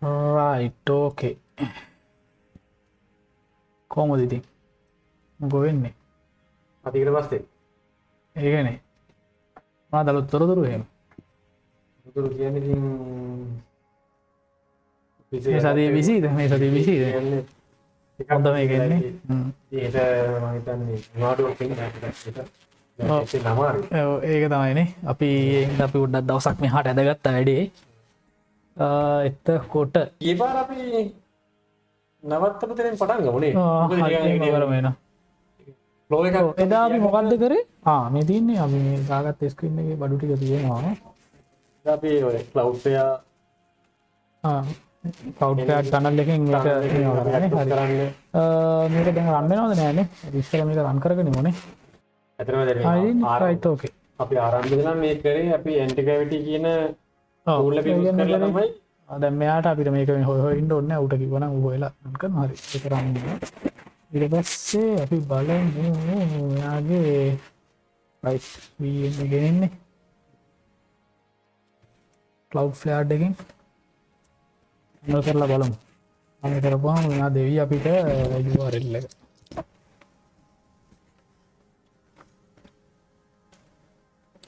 Right ඕකේ. කොහොමද ඉතින්? මොකෝ වෙන්නේ? අතීතයට පස්සේ ඒකනේ. මොනවද අලුත් තොරතුරු එහෙම? තොරතුරු කියන්නේ ඉතින් මේ සතියේ බිසිද? මේ සතියේ බිසිද? කියන්නේ ටිකක් හොඳ මේක එන්නේ. හ්ම්. ඉතින් ඒක මම හිතන්නේ නිවාඩුවක් වෙන්න බෑ අපිට. ඔව්. ඒක අමාරුයි. ඔව් ඒක තමයිනේ. අපි ඒ හින්දා අපි පොඩ්ඩක් දවසක් මෙහාට ඇදගත්තා වැඩේ. එතකොට ගිය පාර අපි නවත්තපු තැනින් පටන් ගමු නේ. මොකද හරි නිකන් එහෙම කරමු එහෙනම්. ෆ්ලෝ එකක් ඔව් එදා අපි මොකද්ද කරේ? මේ තියෙන්නේ අපි මේ දාගත්ත ස්ක්‍රීන් එකේ බඩු ටික තියෙනවා. අපි ඔය Cloudflare Cloudflare tunnel එකෙන් මේක මේවා කරන්නේ. හරි. කරන්නේ. මේක දැන් රන් වෙනවද නෑනේ? අපි ඉස්සෙල්ලා මේක රන් කරගෙන ඉමුනේ. ඇත්තටම දැන් හරි මේ රයිට් ඕකේ. අපි ආරම්භ ඉඳලා මේ කරේ අපි ඇන්ටි ග්‍රැවිටි කියන ඔව් ටූල් එක ඒ යූස් කියන්නේ කරලා කරේ තමයි දැන් මෙයාට අපිට මේක මේ හොය හොය ඉන්න ඕනේ නෑ. ඌට කිව්වනම් ඌ හොයලා රන් කරනවා. හරි ඒක රන් වෙනවා. ඊට පස්සේ අපි බලමු මෙයාගේ රයිට් VM එකෙන් ඉන්නේ Cloudflare එකෙන් රන් කරලා බලමු. රන් කරපුවාම මෙයා දෙවි අපිට URL එක.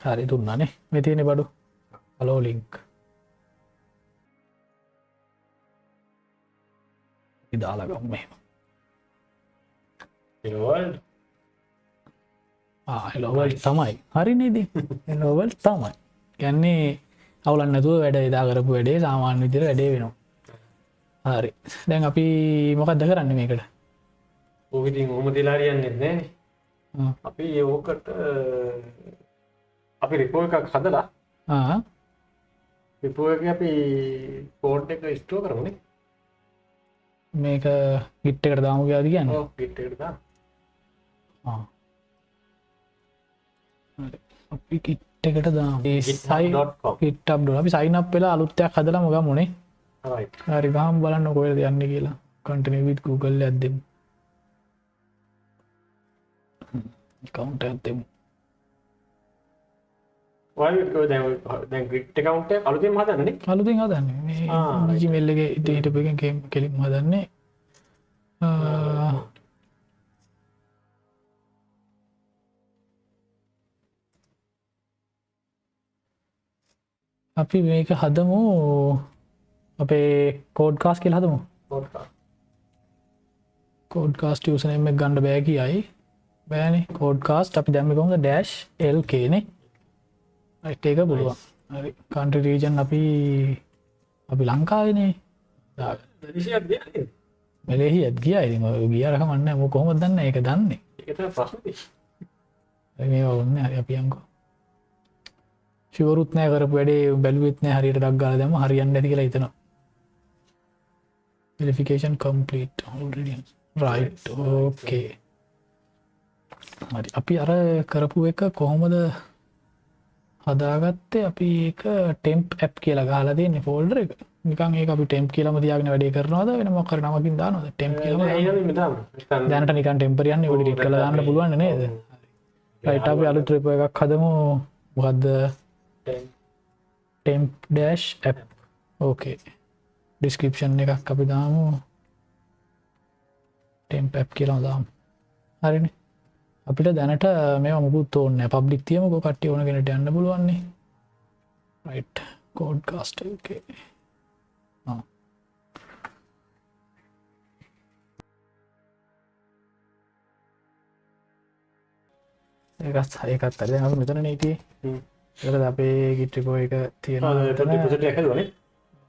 හරි දුන්නානේ. මේ තියෙන බඩු. Hello link. අපි දාලා ගමු මෙහෙම. Hello world. Hello world තමයි. හරිනේ ඉතින්. Hello world තමයි. කියන්නේ අවුලක් නැතුව වැඩ එදා කරපු වැඩේ සාමාන්‍ය විදිහට වැඩේ වෙනවා. හරි. දැන් අපි මොකද්ද කරන්නේ මේකට? ඕක ඉතින් ඔහොම තියලා හරියන්නේ නැහනේ. අපි ඕකට අපි රිපෝ එකක් හදලා රිපෝ එකේ අපි කෝඩ් එක ස්ටෝර් කරමුනේ. මේක Git එකට දාමු කියලාද කියන්නේ? ඔව් Git එකට දාමු. හරි. අපි Git එකට දාමු. ඒ github.com. GitHub dot. අපි sign up වෙලා අලුත් එකක් හදලාම ගමුනේ. Right. හරි ගහමු බලන්න කොහෙද යන්නේ කියලා. Continue with Google එකක් දෙමු. Account එකක් දෙමු. ඔයාලගේ දැන් දැන් Git account එක අලුතෙන්ම හදන්නේ නේ? අලුතෙන් හදන්නේ. මේ right. Gmail එකේ ඉතින් හිටපු එකෙන් කෙලින්ම හදන්නේ. අපි මේක හදමු අපේ කෝඩ්කාස්ට් කියලා හදමු. කෝඩ්කාස්ට්. කෝඩ්කාස්ට් යූසර් නේම් එක ගන්න බෑ කියයි. බෑනේ. කෝඩ්කාස්ට් අපි දැම්මේ කොහොමද? ඩෑෂ් LK නේ. රයිට් ඒක පුළුවන්. හරි. කන්ට්‍රි රීජන් අපි ලංකාවේනේ. දාගන්න. මැලේසියාත් ගියා නේද? මැලේසියාත් ගියා. ඉතින් ඔය ගියාට කමක් නෑ. මෝ කොහොමද දන්නේ? ඒක දන්නේ. ඒක තමයි ප්‍රශ්නේ තියෙන්නේ. හරි මේවා ඕනේ. හරි අපි යන්කෝ. ෂුවරුත් නෑ කරපු වැඩේ බැලුවෙත් නෑ හරියට ඩක් ගාලා දැම්ම හරියන්නේ නැති කියලා හිතනවා. Verification complete already. Right okay. හරි අපි අර කරපු එක කොහොමද හදාගත්තේ? අපි ඒක temp app කියලා ගහලා තියෙන්නේ ෆෝල්ඩර් එක. නිකන් ඒක අපි temp කියලාම තියාගෙන වැඩේ කරනවද වෙන මොකක් හරි නමකින් දානවද? temp කියලාම නෑ, දානවා. එහෙනම් මේ දාමු. නැත්තම් දැනට නිකන් temporary යන්නේ ඔය ඩිලීට් කරලා දාන්න පුළුවන් නේද? ඔව්. රයිට් අපි අලුත් repo එකක් හදමු. මොකද්ද? Temp dash app. Okay. Description එකක් අපි දාමු. Temp app කියලා දාමු. හරිනේ. අපිට දැනට මේවා මොකුත් ඕනේ නෑ. පබ්ලික් තියමුකෝ කට්ටිය ඕන කෙනෙක්ට යන්න පුළුවන් නේ. රයිට්. කෝඩ්කාස්ට් okay. ඒකත් හරි. දැන් අපි මෙතනනේ හිටියේ. ඒකද අපේ Git repo එක තියෙනවා මෙතන. රිපොසිටරි එක හැදුවා නේ?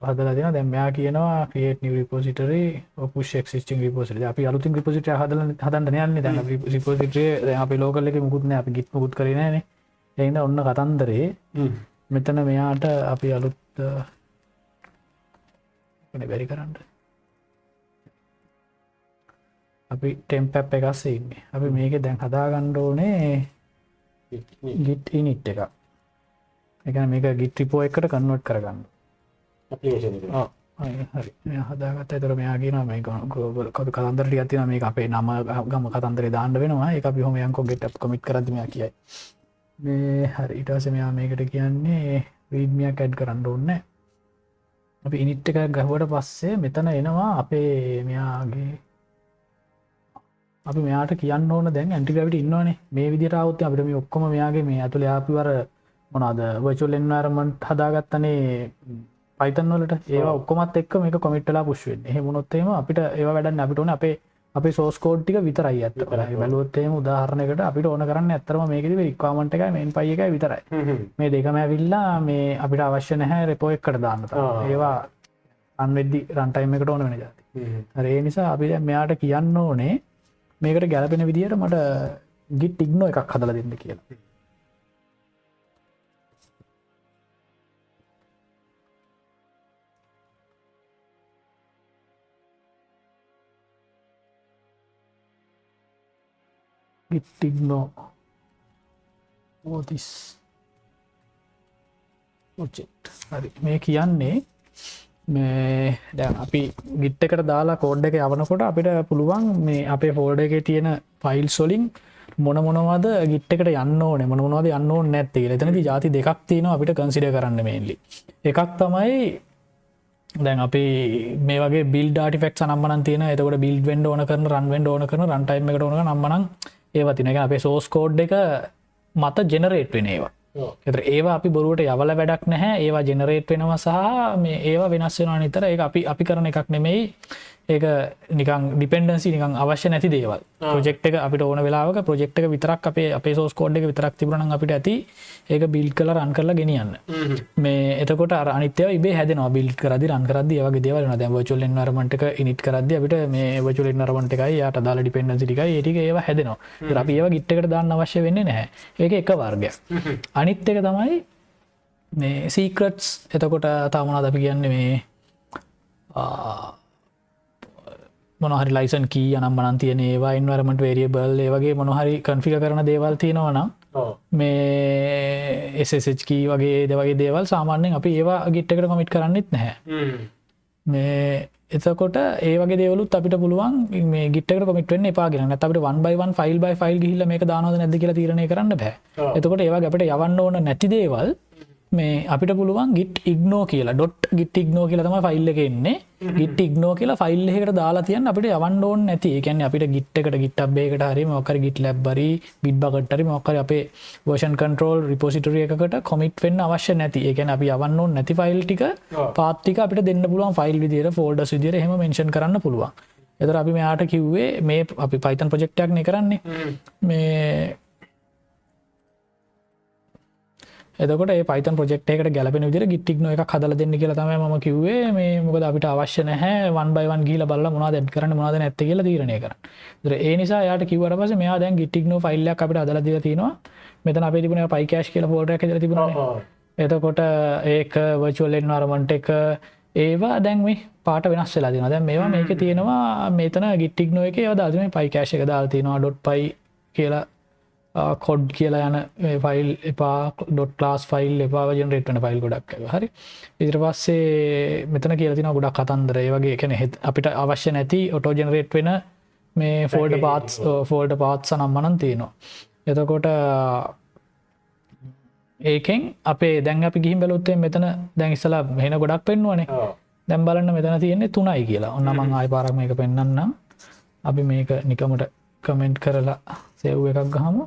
හදලා දෙනවා. දැන් මෙයා කියනවා create new repository or push existing repository. දැන් අපි අලුතින් repository එක හදන්න යන්නේ. දැන් අපි repository දැන් අපේ local එකේ මුකුත් නෑ. අපි Git මුකුත් කරේ නෑනේ. ඒ හින්දා ඔන්න කතන්දරේ. මෙතන මෙයාට අපි අලුත් එනේ බැරි කරන්න. අපි temp app එක අස්සේ ඉන්නේ. අපි මේකේ දැන් හදාගන්න ඕනේ Git init එකක්. ඒ කියන්නේ මේක Git repo එකට කන්වර්ට් කරගන්න. ඇප්ලිකේෂන් එක. ඔව්. හරි. මෙයා හදාගත්තා. ඒතර මෙයා කියනවා මේක ග්ලෝබල් කපි කතන්දර ටිකක් තියෙනවා. මේක අපේ නම ගම කතන්දරේ දාන්න වෙනවා. ඒක අපි ඔහොම යන්කෝ Git app commit කරද්දි මෙයා කියයි. මේ හරි. ඊට පස්සේ මෙයා මේකට කියන්නේ readme එකක් ඇඩ් කරන්න ඕනේ නෑ. අපි ඉනිට් එකක් ගැහුවට පස්සේ මෙතන එනවා අපේ මෙයාගේ අපි මෙයාට කියන්න ඕන දැන් ඇන්ටි ග්‍රැවිටි ඉන්නවනේ. මේ විදිහට ආවොත් අපිට මේ ඔක්කොම මෙයාගේ මේ ඇතුලේ ආපු අර මොනවාද වර්චුවල් එන්වයරන්මන්ට් හදාගත්තනේ Python වලට. ඒවා ඔක්කොමත් එක්ක මේක කොමිට් වෙලා පුෂ් වෙන්නේ. එහෙම වුණොත් එහෙම අපිට ඒවා වැඩක් නෑ. අපිට ඕනේ අපේ අපේ සෝස් කෝඩ් ටික විතරයි ඇත්තටම. විතරයි, ඔව්. බැලුවොත් එහෙම උදාහරණයකට අපිට ඕන කරන්නේ ඇත්තටම මේකෙදි රික්වයර්මන්ට් එකයි මේන් පයි එකයි විතරයි. මේ දෙකම ඇවිල්ලා මේ අපිට අවශ්‍ය නැහැ රෙපෝ එකකට දාන්න තරම්. ඒවා රන් වෙද්දි රන් ටයිම් එකට ඕන වෙන ජාති. හරි, ඒ නිසා අපි දැන් මෙයාට කියන්න ඕනේ මේකට ගැලපෙන විදියට මට git ignore එකක් හදලා දෙන්න කියලා. Git ignore for this project. හරි, මේ කියන්නේ මේ දැන් අපි git එකට දාලා කෝඩ් එක යවනකොට අපිට පුළුවන් මේ අපේ ෆෝල්ඩර් එකේ තියෙන ෆයිල්ස් වලින් මොන මොනවද git එකට යන්න ඕනේ, මොන මොනවද යන්න ඕනේ නැත්තේ කියලා. එතනදී ಜಾති දෙකක් තියෙනවා අපිට කන්සිඩර් කරන්න මේන්ලි. එකක් තමයි දැන් අපි මේ වගේ බිල්ඩ් ආටිෆැක්ට්ස් අනම්මනම් තියෙන. එතකොට බිල්ඩ් වෙන්න ඕන කරන, රන් වෙන්න ඕන කරන, රන් ටයිම් එකට ඕන කරන අනම්මනම් ඒවා තියෙනවා. ඒ කියන්නේ අපේ සෝස් කෝඩ් එක මත ජෙනරේට් වෙන ඒවා. ඒතර ඒවා අපි බොරුවට යවල වැඩක් නැහැ. ඒවා ජෙනරේට් වෙනවා සහ මේ ඒවා වෙනස් වෙනවා නිතර. ඒක අපි කරන එකක් නෙමෙයි. ඒක නිකන් ඩිපෙන්ඩන්සි, නිකන් අවශ්‍ය නැති දේවල්. ප්‍රොජෙක්ට් එක අපිට ඕන වෙලාවක ප්‍රොජෙක්ට් එක විතරක් අපේ සෝස් කෝඩ් එක විතරක් තිබුණා නම් අපිට ඇති ඒක බිල්ඩ් කරලා රන් කරලා ගෙනියන්න. මේ එතකොට අර අනිත් ඒවා ඉබේ හැදෙනවා. බිල්ඩ් කරද්දි රන් කරද්දි ඒ වගේ දේවල් වෙනවා. දැන් වර්චුවල් එන්වයරන්මන්ට් එක ඉනිට් කරද්දි අපිට මේ වර්චුවල් එන්වයරන්මන්ට් එකයි යාට අදාළ ඩිපෙන්ඩන්සි ටිකයි ඒ ටික ඒවා හැදෙනවා. ඒතර අපි ඒවා Git එකට දාන්න අවශ්‍ය වෙන්නේ නැහැ. ඒක එක වර්ගයක්. අනිත් එක තමයි මේ සීක්‍රට්ස්. එතකොට තව මොනවද අපි කියන්නේ මේ මොනවා හරි ලයිසන් කී අනම්මනම් තියෙන ඒවා, එන්වයරන්මන්ට් වේරියබල් ඒ වගේ මොනවා හරි කන්ෆිගර් කරන දේවල් තියෙනවා නම් මේ SSH කී වගේ ඒ වගේ දේවල් සාමාන්‍යයෙන් අපි ඒවා Git එකට කොමිට් කරන්නෙත් නැහැ. මේ එතකොට ඒ වගේ දේවලුත් අපිට පුළුවන් මේ Git එකට කොමිට් වෙන්න එපා කියලා. නැත්නම් අපිට one by one file by file ගිහිල්ලා මේක දානවද නැද්ද කියලා තීරණය කරන්න බෑ. එතකොට ඒ වගේ අපිට යවන්න ඕන නැති දේවල් මේ අපිට පුළුවන් git ignore කියලා dot git ignore කියලා තමයි ෆයිල් එකේ එන්නේ. Git ignore කියලා ෆයිල් එකකට දාලා තියන්න අපිට යවන්න ඕන නැති. ඒ කියන්නේ අපිට git එකට GitHub එකකට හරි මොකක් හරි GitLab හරි Bitbucket හරි මොකක් හරි අපේ version control repository එකකට commit වෙන්න අවශ්‍ය නැති. ඒ කියන්නේ අපි යවන්න ඕන නැති ෆයිල් ටික path ටික අපිට දෙන්න පුළුවන් ෆයිල් විදියට ෆෝල්ඩර්ස් විදියට එහෙම මෙන්ෂන් කරන්න පුළුවන්. ඒතර අපි මෙයාට කිව්වේ මේ අපි Python project එකක් නේ කරන්නේ. මේ එතකොට ඒ Python project එකකට ගැලපෙන විදිහට git ignore එකක් හදලා දෙන්න කියලා තමයි මම කිව්වේ. මේ මොකද අපිට අවශ්‍ය නැහැ one by one ගිහිල්ලා බලලා මොනවද ඇඩ් කරන්න මොනවද නැත්තේ කියලා තීරණය කරන්න. ඒතර ඒ නිසා එයාට කිව්වට පස්සේ මෙයා දැන් git ignore file එකක් අපිට හදලා දීලා තිනවා. මෙතන අපේ තිබුණේ PyCache කියලා ෆෝල්ඩර් එකක් හදලා තිබුණානේ. එතකොට ඒක virtual environment එක ඒවා දැන් මේ පාට වෙනස් වෙලා තියෙනවා. දැන් මේවා මේකේ තියෙනවා මෙතන git ignore එකේ ඒවා දාලා තියෙනවා. මේ PyCache එක දාලා තියෙනවා .py කියලා කොඩ් කියලා යන මේ ෆයිල් එපා ඩොට් ක්ලාස් ෆයිල් එපා ජෙනරේට් වෙන ෆයිල් ගොඩක් ඒවා. හරි. ඊට පස්සේ මෙතන කියලා තියෙනවා ගොඩක් කතන්දර. ඒ වගේ ඒ කියන්නේ අපිට අවශ්‍ය නැති ඔටෝ ජෙනරේට් වෙන මේ ෆෝල්ඩර් පාත්ස්, ෆෝල්ඩර් පාත්ස් අනම්මනම් තියෙනවා. එතකොට ඒකෙන් අපේ දැන් අපි ගිහින් බැලුවොත් එහෙනම් මෙතන දැන් ඉස්සලා මෙහෙන ගොඩක් පෙන්නුවනේ. දැන් බලන්න මෙතන තියෙන්නේ 3යි කියලා. ඔන්න මං ආයෙ පාරක් මේක පෙන්නන්නම්. අපි මේක නිකමට කමෙන්ට් කරලා සේව් එකක් ගහමු.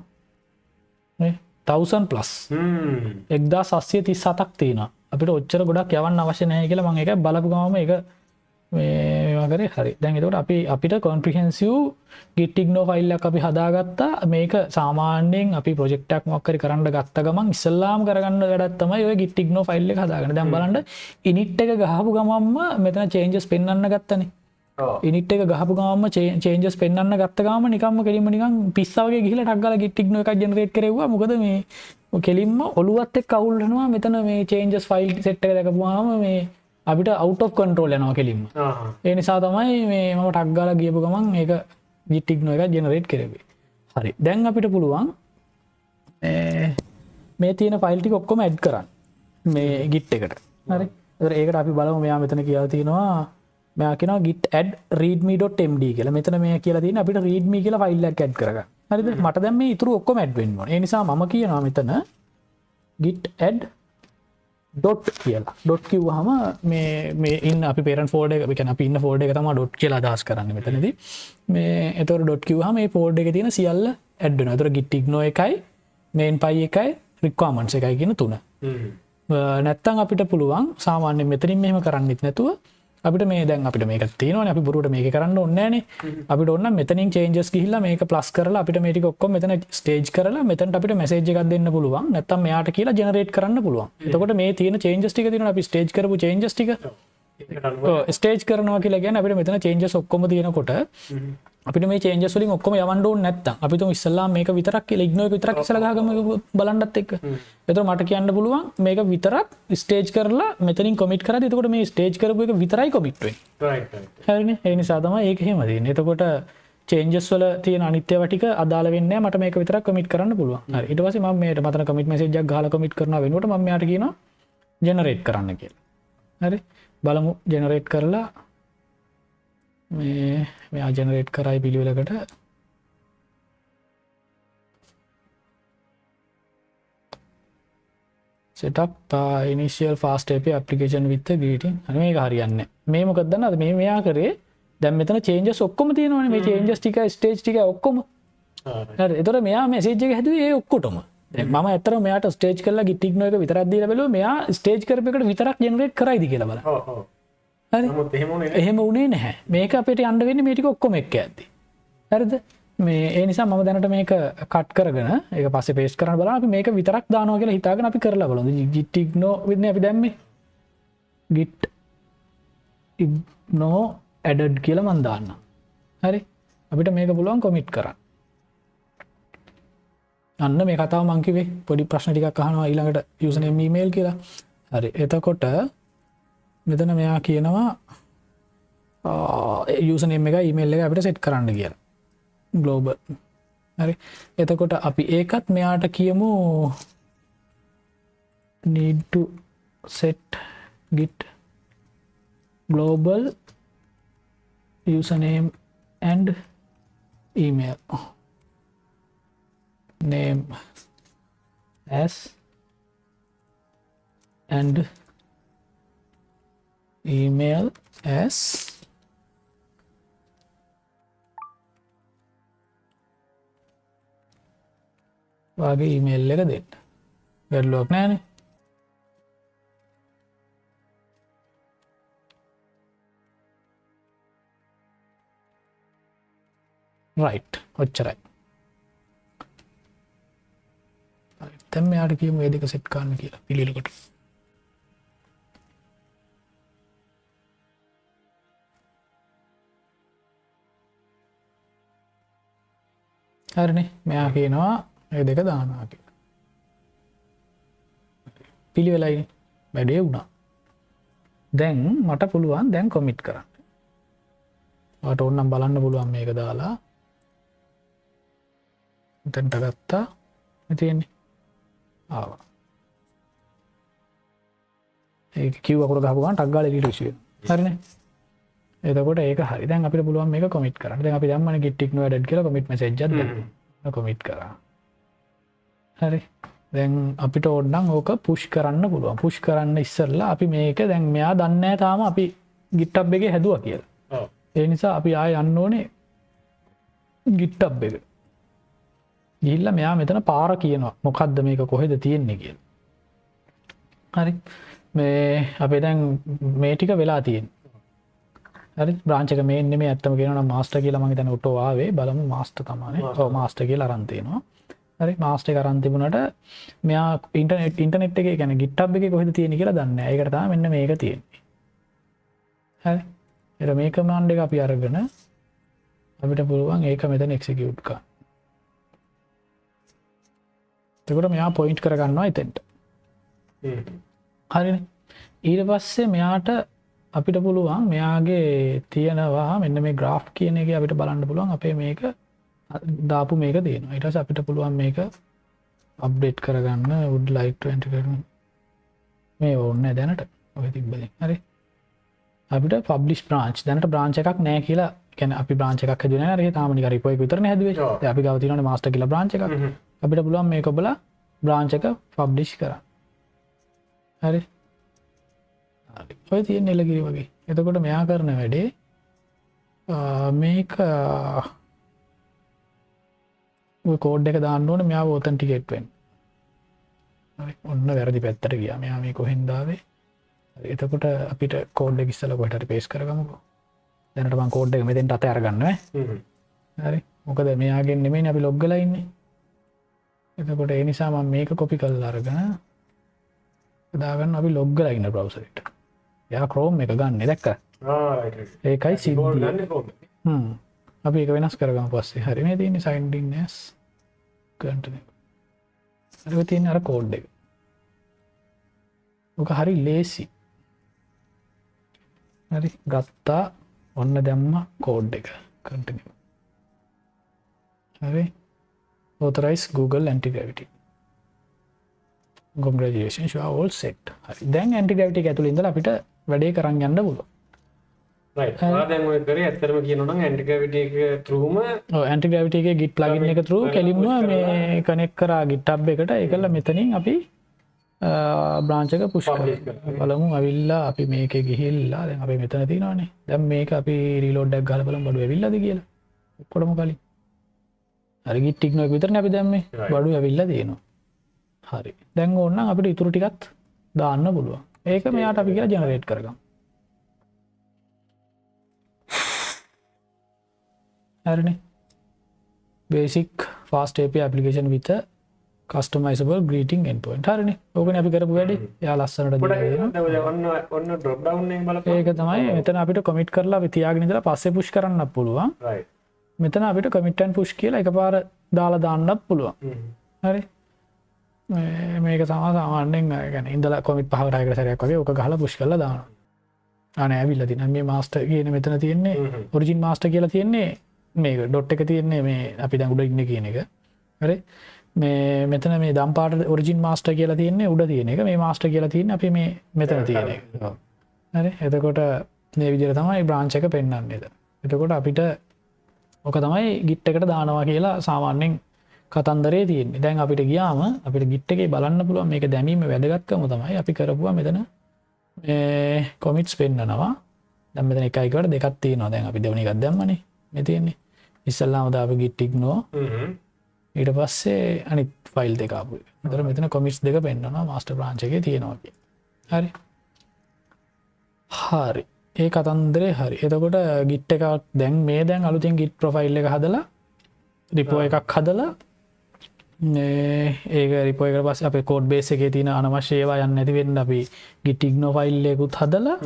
මේ 1000 plus. 1737ක් තියෙනවා. අපිට ඔච්චර ගොඩක් යවන්න අවශ්‍ය නැහැ කියලා මං ඒක බලපු ගමන්ම ඒක මේවා කරේ. හරි. දැන් එතකොට අපිට comprehensive git ignore file එකක් අපි හදාගත්තා. මේක සාමාන්‍යයෙන් අපි ප්‍රොජෙක්ට් එකක් මොකක් හරි කරන්න ගත්ත ගමන් ඉස්සෙල්ලාම කරගන්න වැඩක් තමයි ඔය git ignore file එක හදාගන්න. දැන් බලන්න init එක ගහපු ගමන්ම මෙතන changes පෙන්වන්න ගත්තනේ. Init එක ගහපු ගමන්ම changes පෙන්වන්න ගත්ත ගමන්ම නිකම්ම කෙලින්ම නිකන් පිස්සා වගේ ගිහිල්ලා ටක් ගාලා git ignore එකක් generate කරෙව්වා. මොකද මේ කෙලින්ම ඔළුවත් එක්ක අවුල් වෙනවා මෙතන මේ changes file set එක දැකපුවාම මේ අපිට out of control යනවා කෙලින්ම. ඒ නිසා තමයි මේ මම ටක් ගාලා ගියපු ගමන් මේක git ignore එකක් generate කරෙව්වේ. හරි. දැන් අපිට පුළුවන් මේ තියෙන ෆයිල් ටික ඔක්කොම ඇඩ් කරන්න මේ git එකට. හරි. ඒතර ඒකට අපි බලමු මෙයා මෙතන කියලා තියෙනවා මෙයා කියනවා git add readme.md කියලා. මෙතන මෙයා කියලා තියෙන්නේ අපිට readme කියලා ෆයිල් එකක් ඇඩ් කරගන්න. හරිද? මට දැන් මේ ඉතුරු ඔක්කොම ඇඩ් වෙන්න ඕනේ. ඒ නිසා මම කියනවා මෙතන git add ඩොට් කියලා. ඩොට් කිව්වහම මේ මේ ඉන්න අපි පේරන්ට් ෆෝල්ඩර් එක, ඒ කියන්නේ අපි ඉන්න ෆෝල්ඩර් එක තමයි ඩොට් කියලා අදහස් කරන්නේ මෙතනදී. මේ එතකොට ඩොට් කිව්වහම මේ ෆෝල්ඩර් එකේ තියෙන සියල්ල ඇඩ් වෙනවා. එතකොට git ignore එකයි main py එකයි requirements එකයි කියන තුන. නැත්තම් අපිට පුළුවන් සාමාන්‍යයෙන් මෙතනින් මෙහෙම කරන්නෙත් නැතුව අපිට මේ දැන් අපිට මේක තියෙනවනේ, අපි බොරුවට මේක කරන්න ඕනේ නෑනේ. අපිට ඕන නම් මෙතනින් චේන්ජස් ගිහිල්ලා මේක ප්ලස් කරලා අපිට මේ ටික ඔක්කොම මෙතන ස්ටේජ් කරලා මෙතනට අපිට මැසේජ් එකක් දෙන්න පුළුවන්. නැත්තම් මෙයාට කියලා ජෙනරේට් කරන්න පුළුවන්. එතකොට මේ තියෙන චේන්ජස් ටික තියෙනවනේ, අපි ස්ටේජ් කරපු චේන්ජස් ටික. ඔව්, ස්ටේජ් කරනවා කියලා කියන්නේ අපිට මෙතන චේන්ජස් ඔක්කොම තියෙනකොට අපිට මේ චේන්ජස් වලින් ඔක්කොම යවන්න ඕනේ නැත්තම් අපි තුමු ඉස්සල්ලාම මේක විතරක් කියලා ඉග්නෝර් එක විතරක් ඉස්සලා ගහගමු බලන්නත් එක්ක. එතකොට මට කියන්න පුළුවන් මේක විතරක් ස්ටේජ් කරලා මෙතනින් කොමිට් කරද්දි එතකොට මේ ස්ටේජ් කරපු එක විතරයි කොමිට් වෙන්නේ. Right right. හරිනේ. ඒ නිසා තමයි ඒක එහෙම තියෙන්නේ. එතකොට චේන්ජස් වල තියෙන අනිත් ඒවා ටික අදාළ වෙන්නේ නැහැ. මට මේක විතරක් කොමිට් කරන්න පුළුවන්. හරි. ඊට පස්සේ මම මේකට මතන කොමිට් මැසේජ් එකක් ගහලා කොමිට් කරනවා වෙනුවට මම මෙයාට කියනවා ජෙනරේට් කරන්න කියලා. හරි. බලමු ජෙනරේට් කරලා මේ මෙයා ජෙනරේට් කරයි පිළිවෙලකට. Set up initial fast API application with the greeting. හරි, මේක හරියන්නේ නැහැ. මේ මොකද දන්නවද මේ මෙයා කරේ දැන් මෙතන චේන්ජස් ඔක්කොම තියෙනවනේ. මේ චේන්ජස් ටික ස්ටේජ් ටික ඔක්කොම. හරි. එතකොට මෙයා මැසේජ් එක හැදුවේ ඒ ඔක්කොටම. දැන් මම ඇත්තටම මෙයාට ස්ටේජ් කරලා git ignore එක විතරක් දීලා බැලුවා මෙයා ස්ටේජ් කරපු එකට විතරක් ජෙනරේට් කරයිද කියලා බලන්න. ඔව් ඔව්. හරි. නමුත් එහෙම උනේ නැහැ. එහෙම උනේ නැහැ. මේක අපිට යන්න වෙන්නේ මේ ටික ඔක්කොම එක්ක යද්දි. හරිද? මේ ඒ නිසා මම දැනට මේක කට් කරගෙන ඒක පස්සේ පේස්ට් කරන්න බලන්න. අපි මේක විතරක් දානවා කියලා හිතාගෙන අපි කරලා බලමු. Git ignore වෙන්නේ අපි දැම්මේ. Git ignore added කියලා මම දාන්නම්. හරි. අපිට මේක පුළුවන් කොමිට් කරන්න. අන්න මේ කතාව මං කිව්වේ පොඩි ප්‍රශ්න ටිකක් අහනවා ඊළඟට යූසර් නේම් ඊමේල් කියලා. හරි. එතකොට මෙතන මෙයා කියනවා යූසර් නේම් එකයි ඊමේල් එකයි අපිට සෙට් කරන්න කියලා. ග්ලෝබල්. හරි. එතකොට අපි ඒකත් මෙයාට කියමු need to set git global username and email name as and email as වාගේ ඊමේල් එක දෙන්න. ගැටලුවක් නෑනේ. රයිට්, ඔච්චරයි. දැන් මෙයාට කියමු මේ දෙක සෙට් කරන්න කියලා පිළිවෙලකට. හරිනේ. මෙයා කියනවා මේ දෙක දානවා කියලා. පිළිවෙලයිනේ. වැඩේ වුණා. දැන් මට පුළුවන් දැන් කොමිට් කරන්න. ඔයාලට ඕන නම් බලන්න පුළුවන් මේක දාලා. මෙතනට ගත්තා. මේ තියෙන්නේ. ආවා. ඒක කිව් අකුර ගහපු ගමන් ටක් ගාලා එළියට විසි වෙනවා. හරිනේ. එතකොට ඒක හරි. දැන් අපිට පුළුවන් මේක කොමිට් කරන්න. දැන් අපි දැම්මනේ git ignore added කියලා කොමිට් මැසේජ් එකක් දැම්මා. කොමිට් කරා. හරි. දැන් අපිට ඕන නම් ඕක පුෂ් කරන්න පුළුවන්. පුෂ් කරන්න ඉස්සෙල්ලා අපි මේක දැන් මෙයා දන්නේ නැහැ තාම අපි GitHub එකේ හැදුවා කියලා. ඔව්. ඒ නිසා අපි ආයෙ යන්න ඕනේ GitHub එක. ගිහිල්ලා මෙයා මෙතන පාර කියනවා. මොකද්ද මේක කොහෙද තියෙන්නේ කියලා. හරි. මේ අපේ දැන් මේ ටික වෙලා තියෙන්නේ. හරි. බ්‍රාන්ච් එක මේන් නෙමෙයි ඇත්තම කියනවා නම් මාස්ටර් කියලා මං හිතන්නේ ඔටෝ ආවේ. බලමු මාස්ටර් තමයිනේ. මාස්ටර්. ඔව් මාස්ටර් කියලා අරන් තියෙනවා. හරි. මාස්ටර් එක අරන් තිබුණාට මෙයා ඉන්ටර්නෙට් එකේ කියන්නේ GitHub එකේ කොහෙද තියෙන්නේ කියලා දන්නේ නැහැ. ඒකට තමයි මෙන්න මේක තියෙන්නේ. හරි. ඊට මේ කමාන්ඩ් එක අපි අරගෙන අපිට පුළුවන් ඒක මෙතන එක්සිකියුට් කරන්න. එතකොට මෙයා පොයින්ට් කරගන්නවා එතෙන්ට. හරිනේ. ඊට පස්සේ මෙයාට අපිට පුළුවන් මෙයාගේ තියෙනවා මෙන්න මේ ග්‍රාෆ් කියන එකේ අපිට බලන්න පුළුවන් අපේ මේක දාපු මේක තියෙනවා. ඊට පස්සේ අපිට පුළුවන් මේක අප්ඩේට් කරගන්න would like to enter කරන මේ ඕනේ නැහැ දැනට. ඔය තිබ්බ දේ. හරි. අපිට පබ්ලිෂ් බ්‍රාන්ච් දැනට බ්‍රාන්ච් එකක් නැහැ කියලා කියන්නේ අපි බ්‍රාන්ච් එකක් හැදුවේ නැහැ. හරි තාම නිකන් රිපෝ එක විතරනේ හැදුවේ. දැන් අපි ගාව තියෙනවනේ මාස්ටර් කියලා බ්‍රාන්ච් එකක්. අපිට පුළුවන් මේක ඔබලා බ්‍රාන්ච් එක පබ්ලිෂ් කරන්න. හරි. හරි. ඔය තියෙන එලකිරි වගේ. එතකොට මෙයා කරන වැඩේ මේක ඔය කෝඩ් එක දාන්න ඕනේ මෙයාව ඔතෙන්ටිකේට් වෙන්න. හරි. ඔන්න වැරදි පැත්තට ගියා. මෙයා මේ කොහෙන්ද ආවේ? හරි. එතකොට අපිට කෝඩ් එක ඉස්සලා කොහෙට හරි පේස්ට් කරගමුකෝ. දැනට මං කෝඩ් එක මෙතෙන්ට අත අරගන්න ඈ. හරි. මොකද මෙයාගෙන් නෙමෙයිනේ අපි ලොග් වෙලා ඉන්නේ. එතකොට ඒ නිසා මම මේක කොපි කරලා අරගෙන දාගන්න අපි ලොග් වෙලා ඉන්න බ්‍රවුසර් එකට. එයා Chrome එක ගන්න දැක්කා? ආ රයිට් රයිට්. ඒකයි සිද්ධිය. ගන්න Chrome එක. අපි ඒක වෙනස් කරගමු පස්සේ. හරි මේ තියෙන්නේ signed in as continue. හරි ඔය තියෙන්නේ අර කෝඩ් එක. ඔක හරි ලේසි. හරි ගත්තා ඔන්න දැම්ම කෝඩ් එක continue. හරි authorize Google anti-gravity. Congratulations, you are all set. හරි දැන් anti-gravity එක ඇතුළේ ඉඳලා අපිට වැඩේ කරන් යන්න පුළුවන්. රයිට්. ඔයා දැන් ඔය කරේ ඇත්තටම කියනවා නම් anti-gravity එක through-ම ඔව් anti-gravity එකේ Git plugin එක through කෙලින්ම මේ කනෙක්ට් කරා GitHub එකට. ඒකල මෙතනින් අපි බ්‍රාන්ච් එක පුෂ් Publish කරා. කරා. බලමු ඇවිල්ලා අපි මේකේ ගිහිල්ලා දැන් අපි මෙතන තියෙනවානේ. දැන් මේක අපි රීලෝඩ් එකක් ගහලා බලමු බඩු ඇවිල්ලාද කියලා. ඔක්කොටම කලින්. හරි Git ignore එක විතරනේ අපි දැම්මේ. බඩු ඇවිල්ලා තියෙනවා. හරි. දැන් ඕනනම් අපිට ඉතුරු ටිකත් දාන්න පුළුවන්. ඒක මෙයාට අපි කියලා ජෙනරේට් කරගමු. හරිනේ. Basic fast API application with a customizable greeting endpoint. හරිනේ. ඕකනේ අපි කරපු වැඩේ. එයා ලස්සනට දීලා පොඩක් දෙනවා. දැන් ඔය ඔන්න drop down එකෙන් බලපන්. ඒක තමයි මෙතන අපිට commit කරලා අපි තියාගෙන ඉඳලා පස්සේ push කරන්නත් පුළුවන්. මෙතන අපිට commit and push කියලා එකපාර දාලා දාන්නත් පුළුවන්. හරි. මේක සාමාන්‍යයෙන් ඒ කියන්නේ ඉඳලා commit පහකට හයකට සැරයක් වගේ ඕක ගහලා push කරලා දානවා. නෑ ඇවිල්ලා තියෙනවා. මේ master කියන මෙතන තියෙන්නේ origin master කියලා තියෙන්නේ මේක ඩොට් එක තියෙන්නේ මේ අපි දැන් උඩ ඉන්නේ කියන එක. හරි. මේ මෙතන මේ දම් පාට ඔරිජින් මාස්ටර් කියලා තියෙන්නේ උඩ තියෙන එක. මේ මාස්ටර් කියලා තියෙන්නේ අපි මේ මෙතන තියෙන එක. හරි. එතකොට මේ විදිහට තමයි බ්‍රාන්ච් එක පෙන්වන්නේ එතන. එතකොට අපිට ඔක තමයි Git එකට දානවා කියලා සාමාන්‍යයෙන් කතන්දරේ තියෙන්නේ. දැන් අපිට ගියාම අපිට Git එකේ බලන්න පුළුවන් මේක දැමීමේ වැදගත්කම තමයි අපි කරපුවා මෙතන මේ කොමිට්ස් පෙන්නනවා. දැන් මෙතන එකයි කිව්වට දෙකක් තියෙනවා. දැන් අපි දෙවෙනි එකක් දැම්මනේ. මේ තියෙන්නේ. ඉස්සල්ලාම දාපු Git ignore. ඊට පස්සේ අනිත් ෆයිල් දෙක ආපු එක. එතකොට මෙතන කොමිට්ස් දෙක පෙන්නනවා මාස්ටර් බ්‍රාන්ච් එකේ තියෙනවා කියලා. හරි. හරි. ඒ කතන්දරේ හරි. එතකොට Git එකක් දැන් මේ දැන් අලුතෙන් Git profile එක හදලා රිපෝ එකක් හදලා මේ ඒක රිපෝ එකට පස්සේ අපේ කෝඩ් බේස් එකේ තියෙන අනවශ්‍ය ඒවා යන්නේ නැති වෙන්න අපි Git ignore file එකකුත් හදලා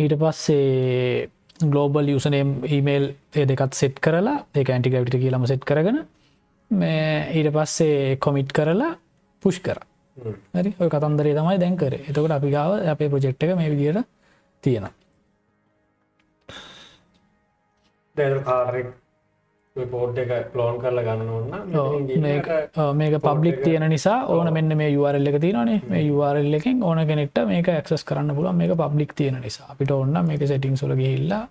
ඊට පස්සේ global username email ඒ දෙකත් සෙට් කරලා ඒක anti gravity කියලාම සෙට් කරගෙන මේ ඊට පස්සේ කොමිට් කරලා පුෂ් කරා. හරි. ඔය කතන්දරේ තමයි දැන් කරේ. එතකොට අපි ගාව අපේ ප්‍රොජෙක්ට් එක මේ විදියට තියෙනවා. දැන් අර කාර් එක ඔය කෝඩ් එක ක්ලෝන් කරලා ගන්න ඕන නම් මෙතනින් ගිහින් අර මේක කෝඩ් පබ්ලික් එක තියෙන නිසා ඕන මෙන්න මේ URL එක තියෙනවනේ. මේ URL එකෙන් ඕන කෙනෙක්ට මේක ඇක්සස් කරන්න පුළුවන්. මේක පබ්ලික් තියෙන නිසා. අපිට ඕන නම් මේක සෙටින්ග්ස් වල ගිහිල්ලා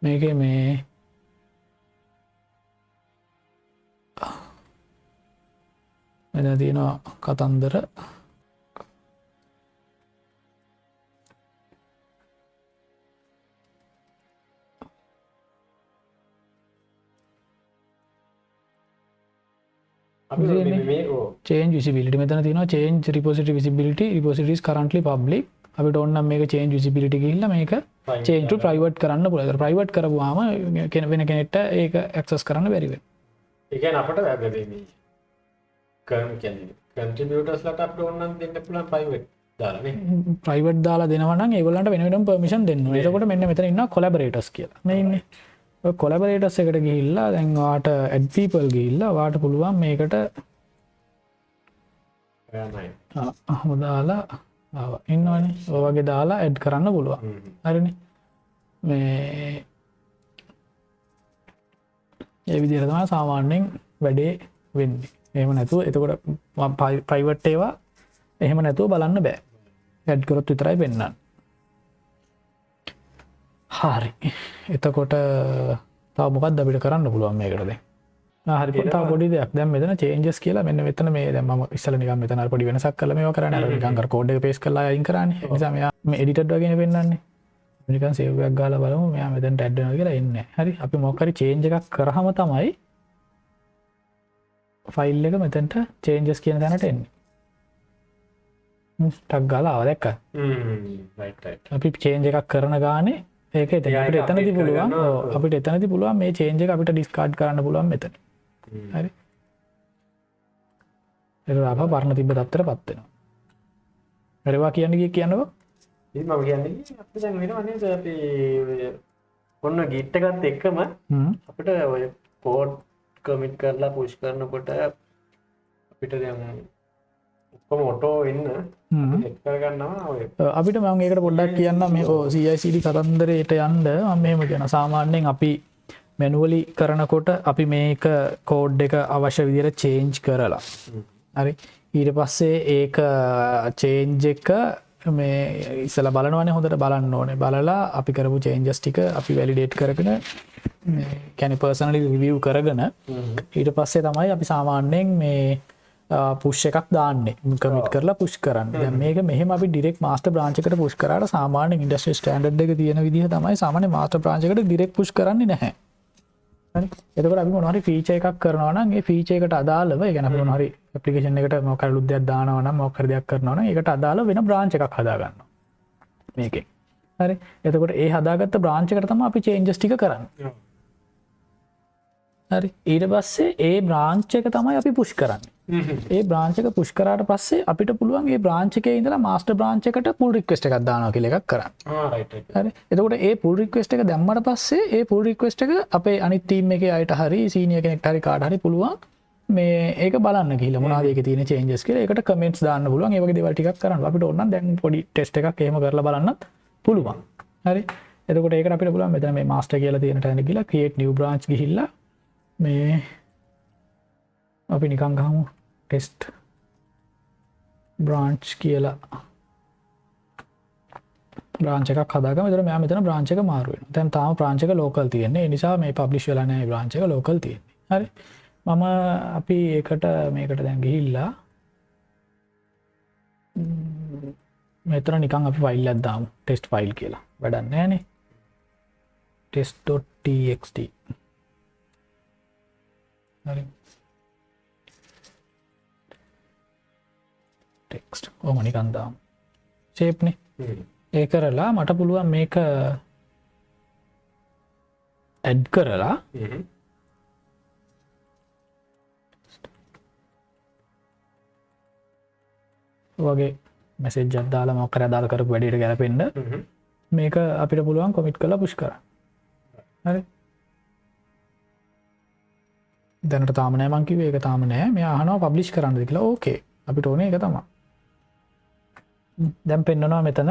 මේකේ මේ මෙතන තියෙනවා කතන්දර. අපි ඉතින් මේ ඔව්. Change visibility. මෙතන තියෙනවා change repository visibility. Repository is currently public. අපිට ඕන නම් මේක change visibility ගිහිල්ලා මේක Private change to කරන්න. private කරන්න පුළුවන්. ඒතර private කරපුවාම වෙන කෙනෙක්ට ඒක access කරන්න බැරි වෙනවා. ඒ කියන්නේ අපිට මේ කියන්නේ contributors ලට අපිට ඕන නම් දෙන්න පුළුවන් private දාලා නේ. Private දාලා දෙනවා නම් ඒගොල්ලන්ට වෙන වෙනම permission දෙන්න ඕනේ. එතකොට මෙන්න මෙතන ඉන්නවා collaborators කියලා. මේ ඉන්නේ. ඔය collaborators එකට ගිහිල්ලා දැන් ඔයාට add people ගිහිල්ලා ඔයාට පුළුවන් මේකට ඔහොම දාලා ආවා. ඉන්නවනේ. ඔය වගේ දාලා ඇඩ් කරන්න පුළුවන්. හරිනේ. මේ ඒ විදිහට තමයි සාමාන්‍යයෙන් වැඩේ වෙන්නේ. එහෙම නැතුව එතකොට ප්‍රයිවට් ඒවා එහෙම නැතුව බලන්න බෑ. ඇඩ් කරොත් විතරයි පෙන්වන්නේ. හරි. එතකොට තව මොකක්ද අපිට කරන්න පුළුවන් මේකට දැන්? හරි තව පොඩි දෙයක්. දැන් මෙතන චේන්ජස් කියලා මෙන්න මෙතන මේ දැන් මම ඉස්සෙල්ලා නිකන් මෙතන අර පොඩි වෙනසක් කරලා මේවා කරන්නේ. අර නිකන් අර කෝඩ් එක පේස්ට් කරලා අයින් කරානේ. ඒ නිසා මෙයා මේ එඩිටඩ් වගේනේ පෙන්නන්නේ. නිකන් සේව් එකක් ගාලා බලමු මෙයා මෙතනට ඇඩ් වෙනවා කියලා එන්නේ නැහැ. හරි අපි මොකක් හරි චේන්ජ් එකක් කරාම තමයි ෆයිල් එක මෙතනට චේන්ජස් කියන තැනට එන්නේ. ටක් ගාලා ආවා දැක්කා. Right right. අපි චේන්ජ් එකක් කරන ගානේ ඒක එතන අපිට එතනදි පුළුවන්. ඔව් අපිට එතනදි පුළුවන් මේ චේන්ජ් එක අපිට ඩිස්කාඩ් කරන්න පුළුවන් මෙතන. හරි. ඒක ආපහු පරණ තිබ්බ තත්ත්වයටපත් වෙනවා. හරි ඔයා කියන්නේ කීයක් කියන්නකෝ? ඉතින් මම කියන්නේ අපි දැන් වෙනව නේද අපි ඔන්න Git එකත් එක්කම අපිට ඔය කෝඩ් කමිට් කරලා පුෂ් කරනකොට අපිට දැන් ඔක්කොම ඔටෝ එන්න සෙට් කරගන්නවා ඔය අපිට මම ඒකට පොඩ්ඩක් කියන්නම් මේ ඔව් CI/CD කතන්දරේට යන්න මම මෙහෙම කියනවා. සාමාන්‍යයෙන් අපි මැනුවලි කරනකොට අපි මේක කෝඩ් එක අවශ්‍ය විදිහට චේන්ජ් කරලා හරි ඊට පස්සේ ඒක චේන්ජ් එක මේ ඉස්සලා බලනවනේ හොඳට බලන්න ඕනේ. බලලා අපි කරපු චේන්ජස් ටික අපි වැලිඩේට් කරගෙන මේ කියන්නේ පර්සනලි රිවිව් කරගෙන ඊට පස්සේ තමයි අපි සාමාන්‍යයෙන් මේ පුෂ් එකක් දාන්නේ. කමිට් කරලා පුෂ් කරන්නේ. දැන් මේක මෙහෙම අපි ඩිරෙක්ට් මාස්ටර් බ්‍රාන්ච් එකට පුෂ් කරාට සාමාන්‍යයෙන් ඉන්ඩස්ට්‍රි ස්ටෑන්ඩඩ් එක තියෙන විදිහ තමයි සාමාන්‍ය මාස්ටර් බ්‍රාන්ච් එකට ඩිරෙක්ට් පුෂ් කරන්නේ නැහැ. හරි. එතකොට අපි මොනවා හරි ෆීචර් එකක් කරනවා නම් ඒ ෆීචර් එකට අදාළව, ඒ කියන්නේ අපි මොනවා හරි ඇප්ලිකේෂන් එකට මොකක් හරි අලුත් දෙයක් දානවා නම් මොකක් හරි දෙයක් කරනවා නම් ඒකට අදාළව වෙන බ්‍රාන්ච් එකක් හදා ගන්නවා. මේකෙන්. හරි. එතකොට ඒ හදාගත්ත බ්‍රාන්ච් එකට තමයි අපි චේන්ජස් ටික කරන්නේ. හරි. ඊට පස්සේ ඒ බ්‍රාන්ච් එක තමයි අපි පුෂ් කරන්නේ. ඒ බ්‍රාන්ච් එක පුෂ් කරාට පස්සේ අපිට පුළුවන් ඒ බ්‍රාන්ච් එකේ ඉඳලා මාස්ටර් බ්‍රාන්ච් එකට පුල් රික්වෙස්ට් එකක් දානවා කියලා එකක් කරන්න. Right right. හරි. එතකොට ඒ පුල් රික්වෙස්ට් එක දැම්මට පස්සේ ඒ පුල් රික්වෙස්ට් එක අපේ අනිත් ටීම් එකේ අයට හරි සීනියර් කෙනෙක්ට හරි කාට හරි පුළුවන් මේ ඒක බලන්න ගිහිල්ලා මොනවද ඒකේ තියෙන චේන්ජස් කියලා. ඒකට කමෙන්ට්ස් දාන්න පුළුවන්. ඒ වගේ දේවල් ටිකක් කරන්න. අපිට ඕන නම් දැන් පොඩි ටෙස්ට් එකක් එහෙම කරලා බලන්නත් පුළුවන්. හරි. එතකොට ඒකට අපිට පුළුවන් මෙතන මේ මාස්ටර් කියලා තියෙන තැන ගිහිල්ලා ක්‍රියේට් නිව් බ්‍රාන්ච් ගිහිල්ලා මේ අපි නිකන් ගහමු ටෙස්ට් බ්‍රාන්ච් කියලා බ්‍රාන්ච් එකක් හදාගමු. එතකොට මෙයා මෙතන බ්‍රාන්ච් එක මාරු වෙනවා. දැන් තාම බ්‍රාන්ච් එක ලෝකල් තියෙන්නේ. ඒ නිසා මේ පබ්ලිෂ් වෙලා නැහැ බ්‍රාන්ච් එක ලෝකල් තියෙන්නේ. හරි. මම අපි ඒකට මේකට දැන් ගිහිල්ලා මෙතන නිකන් අපි ෆයිල් එකක් දාමු ටෙස්ට් ෆයිල් කියලා. වැඩක් නැහැනේ. test.txt. හරි. ටෙක්ස්ට් ඔහොම නිකන් දාමු. ෂේප් නේ. ඒ කරලා මට පුළුවන් මේක ඇඩ් කරලා වගේ මැසේජ් එකක් දාලා මොකක් හරි අදාළ කරපු වැඩේට ගැලපෙන්න මේක අපිට පුළුවන් කොමිට් කරලා පුෂ් කරන්න. හරි. දැනට තාම නෑ මං කිව්වේ ඒක තාම නෑ. මෙයා අහනවා පබ්ලිෂ් කරන්නද කියලා. ඕකේ. අපිට ඕනේ ඒක තමයි. දැන් පෙන්නනවා මෙතන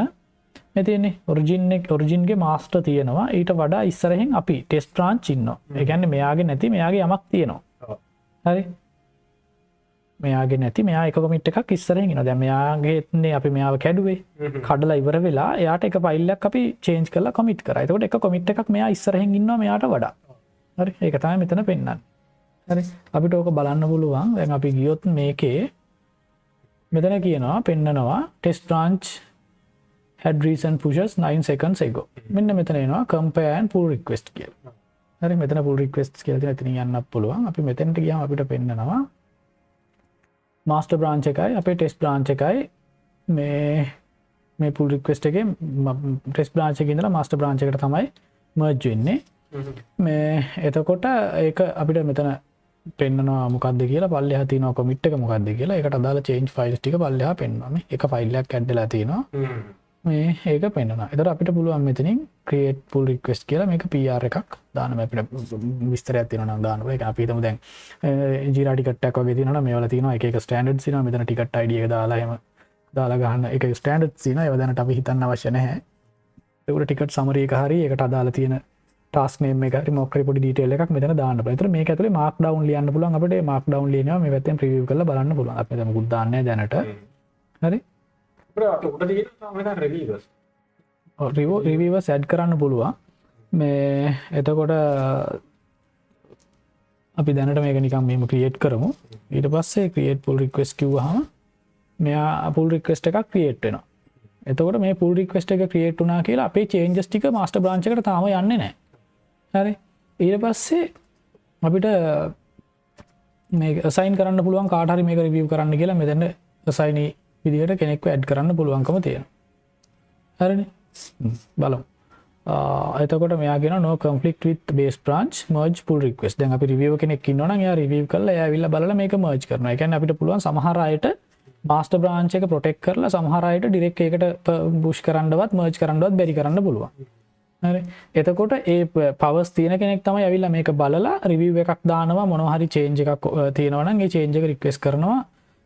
මේ තියෙන්නේ ඔරිජින් එක, ඔරිජින් ගේ මාස්ටර් තියෙනවා. ඊට වඩා ඉස්සරහින් අපි ටෙස්ට් බ්‍රාන්ච් ඉන්නවා. ඒ කියන්නේ මෙයාගේ නැති මෙයාගේ යමක් තියෙනවා. හරි. මෙයාගේ නැති මෙයා එක කොමිට් එකක් ඉස්සරහින් ඉන්නවා. දැන් මෙයාගේ නේ අපි මෙයාව කැඩුවේ. කඩලා ඉවර වෙලා එයාට එක ෆයිල් එකක් අපි චේන්ජ් කරලා කොමිට් කරා. එතකොට එක කොමිට් එකක් මෙයා ඉස්සරහින් ඉන්නවා මෙයාට වඩා. හරි. ඒක තමයි මෙතන පෙන්නන්නේ. හරි. අපිට ඕක බලන්න පුළුවන්. දැන් අපි ගියොත් මේකේ මෙතන කියනවා පෙන්නනවා test branch had recent pushes 9 seconds ago. මෙන්න මෙතන එනවා compare and pull request කියලා. හරි. මෙතන pull requests කියලා තියෙන එතනින් යන්නත් පුළුවන්. අපි මෙතෙන්ට ගියාම අපිට පෙන්නනවා master branch එකයි අපේ test branch එකයි මේ pull request එකේ test branch එකේ ඉඳලා master branch එකට තමයි merge වෙන්නේ. මේ එතකොට ඒක අපිට මෙතන පෙන්නනවා මොකද්ද කියලා. පල්ලෙහා තියෙනවා commit එක මොකද්ද කියලා. ඒකට අදාළ change files ටික පල්ලෙහා පෙන්නනවා. මේ එක ෆයිල් එකක් ඇඩ් වෙලා තියෙනවා. මේ ඒක පෙන්නනවා. එතකොට අපිට පුළුවන් මෙතනින් create pull request කියලා මේක PR එකක් දාන්න. මේ අපිට විස්තරයක් තියෙනවා නම් දාන්න පුළුවන්. ඒක අපි හිතමු දැන් Jira ticket එකක් වගේ තියෙනවා නම් මේවල තියෙනවා එක එක standards තියෙනවා. මෙතන ticket ID එක දාලා එහෙම දාලා ගහන්න එක standards තියෙනවා. ඒවා දැනට අපි හිතන්න අවශ්‍ය නැහැ. ඒකට ticket summary එක හරි ඒකට අදාළ තියෙන task name එක හරි මොකක් හරි පොඩි detail එකක් මෙතන දාන්න පුළුවන්. ඒතර මේක ඇතුලේ mark down ලියන්න පුළුවන්. අපිට මේ mark down ලියනවා මේ පැත්තෙන් preview කරලා බලන්න පුළුවන්. අපි මෙතන මොකුත් දාන්නේ නැහැ දැනට. හරි. අපිට උඩ තියෙනවා මෙතන reviewers. ඔව්, reviewers add කරන්න පුළුවන්. මේ එතකොට අපි දැනට මේක නිකන් මෙහෙම ක්‍රියේට් කරමු. ඊට පස්සේ ක්‍රියේට් පුල් රික්වෙස්ට් කිව්වහම මෙයා පුල් රික්වෙස්ට් එකක් ක්‍රියේට් වෙනවා. එතකොට මේ පුල් රික්වෙස්ට් එක ක්‍රියේට් වුණා කියලා අපේ චේන්ජස් ටික මාස්ටර් බ්‍රාන්ච් එකට තාම යන්නේ නැහැ. හරි. ඊට පස්සේ අපිට මේක අසයින් කරන්න පුළුවන් කාට හරි මේක රිවිව් කරන්න කියලා මෙතන අසයිනි විදිහට කෙනෙක්ව ඇඩ් කරන්න පුළුවන්කම තියෙනවා. හරිනේ? බලමු. එතකොට මෙයා කියනවා no conflict with base branch, merge pull request. දැන් අපි රිවිව් කෙනෙක් ඉන්නවා නම් එයා රිවිව් කරලා එයා ඇවිල්ලා බලලා මේක මර්ජ් කරනවා. ඒ කියන්නේ අපිට පුළුවන් සමහර අයට මාස්ටර් බ්‍රාන්ච් එක ප්‍රොටෙක්ට් කරලා සමහර අයට ඩිරෙක්ට් ඒකට පුෂ් කරන්නවත් මර්ජ් කරන්නවත් බැරි කරන්න පුළුවන්. හරි. එතකොට ඒ පවර්ස් තියෙන කෙනෙක් තමයි ඇවිල්ලා මේක බලලා රිවිව් එකක් දානවා, මොනවා හරි චේන්ජ් එකක් තියෙනවා නම් ඒ චේන්ජ් එක රික්වෙස්ට් කරනවා.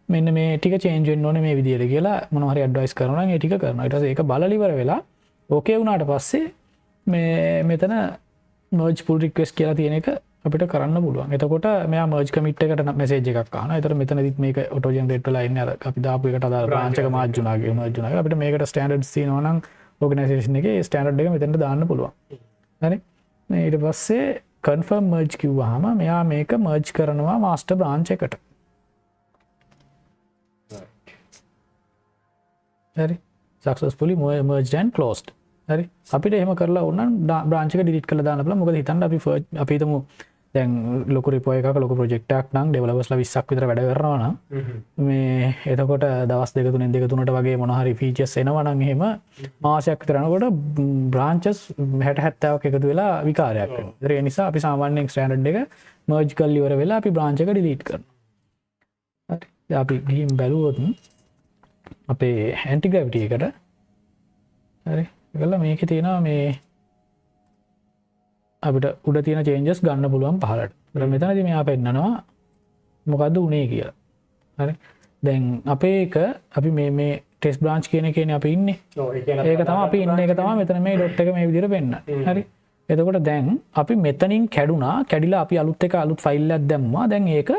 මෙන්න මේ ටික චේන්ජ් වෙන්න ඕනේ මේ විදියට කියලා මොනවා හරි ඇඩ්වයිස් කරනවා නම් ඒ ටික කරනවා. ඊට පස්සේ ඒක බලලා ඉවර වෙලා ඕකේ වුණාට පස්සේ මේ මෙතන මර්ජ් පුල් රික්වෙස්ට් කියලා තියෙන එක අපිට කරන්න පුළුවන්. එතකොට මෙයා මර්ජ් කමිට් එකට මැසේජ් එකක් අහනවා. එතකොට මෙතනදිත් මේක ඔටෝ ජෙනරේට් වෙලා ඉන්නේ අර අපි දාපු එකට අදාළ බ්‍රාන්ච් එක මර්ජ් වුණා කියලා මර්ජ් වුණා කියලා. අපිට මේකට ස්ටෑන්ඩඩ්ස් තියෙනවා නම් ඕගනයිසේෂන් එකේ ඒ ස්ටෑන්ඩඩ් එක මෙතනට දාන්න පුළුවන්. හරි. මේ ඊට පස්සේ කන්ෆර්ම් මර්ජ් කිව්වහම මෙයා මේක මර්ජ් කරනවා මාස්ටර් බ්‍රාන්ච් එකට. හරි. Successfully merged and closed. හරි. අපිට එහෙම කරලා ඕන නම් බ්‍රාන්ච් එක ඩිලීට් කරලා දාන්න පුළුවන්. මොකද හිතන්න අපි අපි හිතමු දැන් ලොකු රිපෝ එකක ලොකු ප්‍රොජෙක්ට් එකක් නම් ඩෙවලොපර්ස්ලා 20ක් විතර වැඩ කරනවා නම් මේ එතකොට දවස් දෙක තුනෙන් දෙක තුනට වගේ මොන හරි ෆීචර්ස් එනවා නම් එහෙම මාසයක් විතර යනකොට බ්‍රාන්චස් 60 70ක් එකතු වෙලා විකාරයක් වෙනවා. ඒතර ඒ නිසා අපි සාමාන්‍යයෙන් ස්ටෑන්ඩඩ් එක මර්ජ් කරලා ඉවර වෙලා අපි බ්‍රාන්ච් එක ඩිලීට් කරනවා. හරි. දැන් අපි ගිහින් බැලුවොත් අපේ ඇන්ටි ග්‍රැවිටි එකට හරි. ඒකල මේකේ තියෙනවා මේ අපිට උඩ තියෙන චේන්ජස් ගන්න පුළුවන් පහළට. ඒතර මෙතනදී මෙයා පෙන්නනවා මොකද්ද උනේ කියලා. හරි. දැන් අපේ එක අපි මේ ටෙස්ට් බ්‍රාන්ච් කියන එකේනේ අපි ඉන්නේ. ඔව්, ඒ කියන්නේ ඒක තමයි අපි ඉන්න එක තමයි මෙතන මේ ඩොට් එක මේ විදිහට පෙන්නන්නේ. හරි. එතකොට දැන් අපි මෙතනින් කැඩුනා. කැඩිලා අපි අලුත් එක අලුත් ෆයිල් එකක් දැම්මා. දැන් ඒක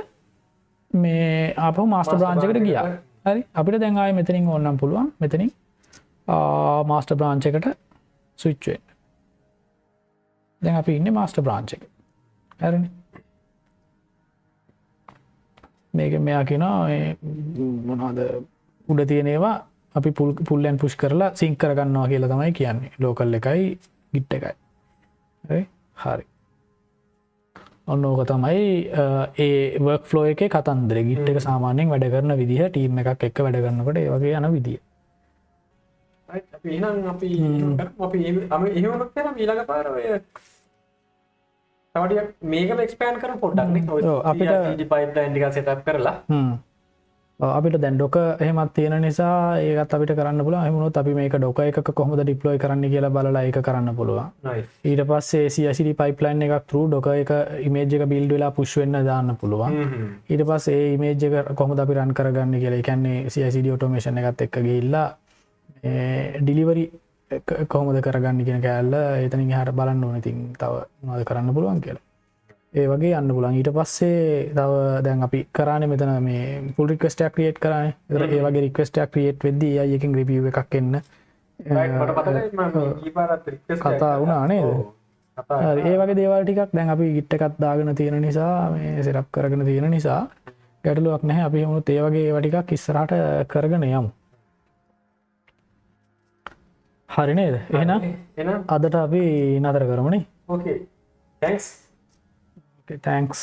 මේ ආපහු මාස්ටර් බ්‍රාන්ච් එකට ගියා. හරි. අපිට දැන් ආයේ මෙතනින් ඕනනම් පුළුවන් මෙතනින් මාස්ටර් බ්‍රාන්ච් එකට ස්විච් වෙන්න. දැන් අපි ඉන්නේ මාස්ටර් බ්‍රාන්ච් එකේ. හරිනේ. මේක මෙයා කියනවා මේ මොනවද උඩ තියෙන ඒවා අපි පුල් ඇන්ඩ් පුෂ් කරලා සින්ක් කරගන්නවා කියලා තමයි කියන්නේ. ලෝකල් එකයි ගිට් එකයි. හරි. හරි. ඔන්න ඕක තමයි ඒ වර්ක් ෆ්ලෝ එකේ කතන්දරේ. ගිට් එක සාමාන්‍යයෙන් වැඩ කරන විදිහ, ටීම් එකක් එක්ක වැඩ කරනකොට ඒ වගේ යන විදිය. රයිට්, අපි එහෙනම් අපි එහෙම කරමු. අපි එහෙම එහෙම වුණොත් එහෙනම් ඊළඟ පාර ඔය තව ටිකක් මේකම එක්ස්පෑන්ඩ් කරමු පොඩ්ඩක් නේ. ඔය ඔව්, අපිට CI/CD pipeline ටික සෙටප් කරලා. ඔව්, අපිට දැන් ඩොකර් එහෙමත් තියෙන නිසා ඒකත් අපිට කරන්න පුළුවන්. එහෙම වුණොත් අපි මේක ඩොකර් එකක කොහොමද ඩිප්ලොයි කරන්න කියලා බලලා ඒක කරන්න පුළුවන්. ඊට පස්සේ CI/CD pipeline එකක් through Docker එක ඉමේජ් එක බිල්ඩ් වෙලා පුෂ් වෙන්න දාන්න පුළුවන්. ඊට පස්සේ ඒ ඉමේජ් එක කොහොමද අපි රන් කරගන්නේ කියලා. ඒ කියන්නේ CI/CD automation එකත් එක්ක ගිහිල්ලා මේ ඩිලිවරි කොහොමද කරගන්නේ කියන කෑල්ල එතනින් එහාට බලන්න ඕනේ. ඉතින් තව මොනවද කරන්න පුළුවන් කියලා. ඒ වගේ යන්න පුළුවන්. ඊට පස්සේ තව දැන් අපි කරානේ මෙතන මේ පුල් රික්වෙස්ට් එකක් ක්‍රියේට් කරානේ. ඒතර ඒ වගේ රික්වෙස්ට් එකක් ක්‍රියේට් වෙද්දී AI එකෙන් රිවිව් එකක් එන්න. රයිට්, මට මතකයි මම මේ කී පාරක් රික්වෙස්ට් එකක් කතා කරා. වුණා නේද? ඔව්, කතා හරි, කරා. ඒ වගේ දේවල් ටිකක් දැන් අපි ගිට් එකක් දාගෙන තියෙන නිසා මේ සෙටප් කරගෙන තියෙන නිසා ගැටලුවක් නැහැ. අපි එහෙම වුණොත් ඒ වගේ ඒවා ටිකක් ඉස්සරහට කරගෙන යමු. හරි නේද? එහෙනම් එහෙනම් අදට අපි නතර කරමු නේ. Okay. Thanks. Okay, thanks.